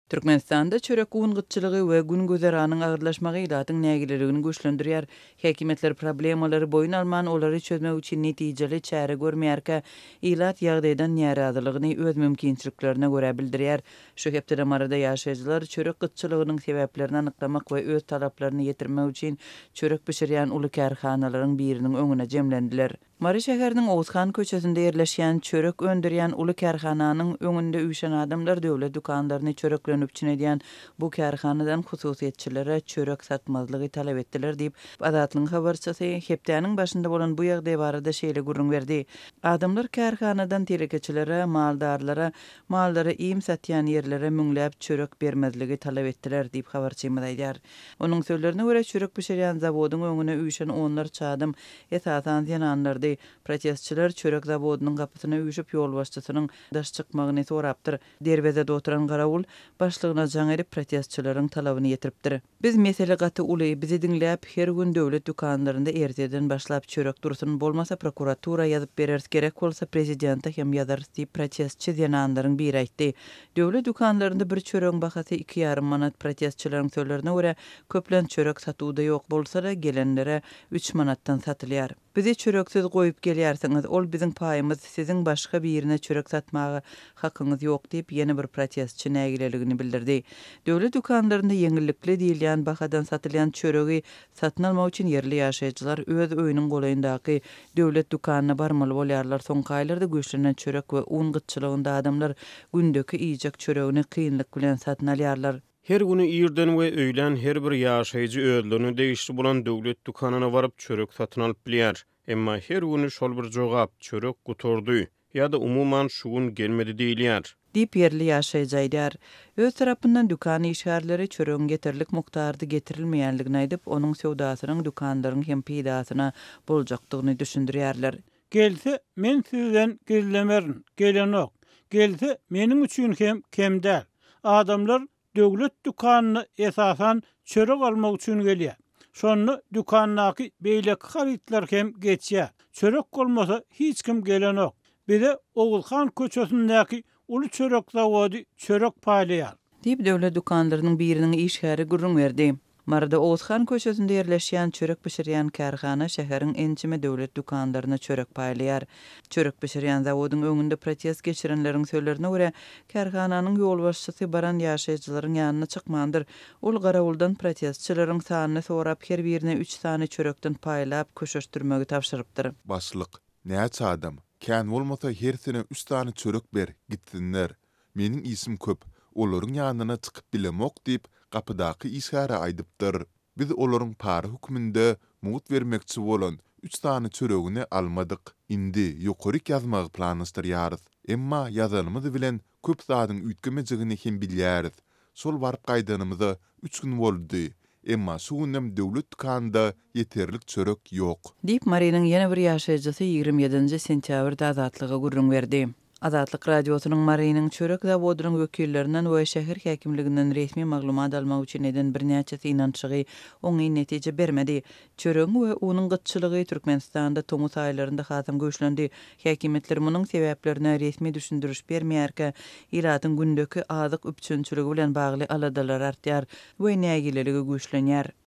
Türkmenistanda çörek-un gytçylygy we gün-güzeranyň agyrlaşmagy ilatyň nägileligini güýçlendirýär. Häkimiýetler problemalary boýun alman, olary çözmek üçin netijeli çäre görmeýärkä, ilat ýagdaýdan närazylygyny öz mümkinçiliklerine görä bildirýär. Şu hepdede Maryda ýaşaýjylar çörek gytçylygynyň sebäplerini anyklamak we öz talaplaryny ýetirmek üçin çörek bişirýän uly kärhanalaryň biriniň öňüne jemlendiler. Mary şäheriniň Oguzhan köçesinde ýerleşýän çörek öndürýän uly kärhananyň öňünde üýşen adamlar döwlet dükanlaryny çörek bilen üpjün edýän bu kärhanadan hususyýetçilere çörek satmazlygy talap etdiler diýip, Azatlygyň habarçysy hepdäniň başynda bolan bu ýagdaý barada şeýle gürrüň berdi, Adamlar kärhanadan telekeçilere, maldarlara, mallara iým satýan ýerlere müňläp çörek bermezligi talap etdiler diýip, habarçymyz aýdýar. Onuň sözlerine görä, çörek bişirýän zawodyň öňüne üýşen onlarça adam, esasan, zenanlardy. Protestçiler çörek zawodynyň gapysyna üýşüp, ýolbaşçysynyň daş çykmagyny sorapdyr. Derwezede oturan garawul başlygyna jaň edip, protestçileriň talabyny ýetiripdir. Biz mesele gaty uly, bizi diňläp, her gün döwlet dükanlarynda ertirden başlap çörek dursun, bolmasa prokuratura ýazyp bereris, gerek bolsa prezidente hem ýazarys diýip, protestçi zenanlaryň biri aýtdy. Döwlet dükanlarynda bir çöregiň bahasy iki ýarym manat, protestçileriň sözlerine görä, köplenç çörek satuwda ýok, bolsa-da, gelenlere üç manatdan satylýar. Bizi çöreksiz goýup gelýärsiňiz, ol biziň paýymyz, siziň başga birine çörek satmaga hakyňyz ýok diýip, ýene bir protestçi nägileligini bildirdi. Döwlet dükanlarynda ýeňillikli diýilýän bahadan satylýan çöregi satyn almak üçin ýerli ýaşaýjylar öz öýüniň golaýyndaky döwlet dükanyna barmaly bolýarlar. Soňky aýlarda güýçlenen çörek we un gytçylygynda adamlar gündeki iýjek çöregini kynlyk bilen satyn alýarlar. Her güni irden we öýlän her bir ýaşaýjy özlerine degişli bolan döwlet dükanyna baryp çörek satyn alyp bilýär. Emma her güni şol bir jogap, çörek gutardy ýa-da umuman şu gün gelmedi diýilýär. Diýip, ýerli ýaşaýjy aýdýar. Öz tarapyndan dükan işgärleri çöregiň ýeterlik mukdarda getirilmeýänligini aýdyp, onuň söwdasynyň dükanlaryň hem peýdasyna boljakdygyny düşündirýärler. Gelse, men sizden gizlemerin, gelenok. Gelse, meniň üçin hem kem däl. Adamlar döwlet dükanyna esasan çörek almak üçin gelýär. Şonda dükandaky beýleki harytlar hem geçýär. Çörek bolmasa hiç kim gelenok. Bize Oguzhan köçesindäki uly çörek zawody çörek paýlaýar. Diýip, döwlet dükanlarynyň biriniň işgäri gürrüň berdi. Maryda Oguzhan köçesinde ýerleşýän çörek bişirýän kärhana şäheriň ençeme döwlet dükanlaryna çörek paýlaýar. Çörek bişirýän zawodyň öňünde protest geçirenleriň sözlerine görä, kärhananyň ýolbaşçysy baran ýaşaýjylaryň ýanyna çykmandyr. Ol garawuldan protestçileriň sanyny sorap, her birine üç sany çörekden paýlap, köşeşdirmegi tabşyrypdyr. Başlyk, Näçe adam? Kän bolmasa hersine üç sany çörek ber, gitsinler. Meniň işim köp, olaryň ýanyna çykyp bilemok diýip, gapydaky işgäre aýdypdyr. Biz olaryň para hökmünde mugt bermekçi bolan üç sany çöregini almadyk. Indi ýokaryk ýazmagy planlaşdyrýarys. Emma ýazanymyz bilen köp zadyň üýtgemejegini hem bilýäris. Şol baryp gaýdanymyza üç gün boldy, emma şu günem döwlet dükanynda ýeterlik çörek ýok. Diýip, Marynyň ýene bir ýaşaýjysy 27 nji sentýabrda Azatlyga gürrüň berdi. Azatlyk Radiosynyň Marynyň çörek zawodynyň wekillerinden we şäher häkimliginden resmi maglumat almak üçin eden birnäçe synanyşygy oňyn netije bermedi. Çöregiň we unuň gytçylygy Türkmenistanda tomus aýlarynda hasam güýçlendi. Häkimiýetler munuň sebäplerine resmi düşündiriş bermeýärkä, ilatyň gündeki azyk üpjünçiligi bilen bagly aladalary artýar we nägileligi güýçlenýär.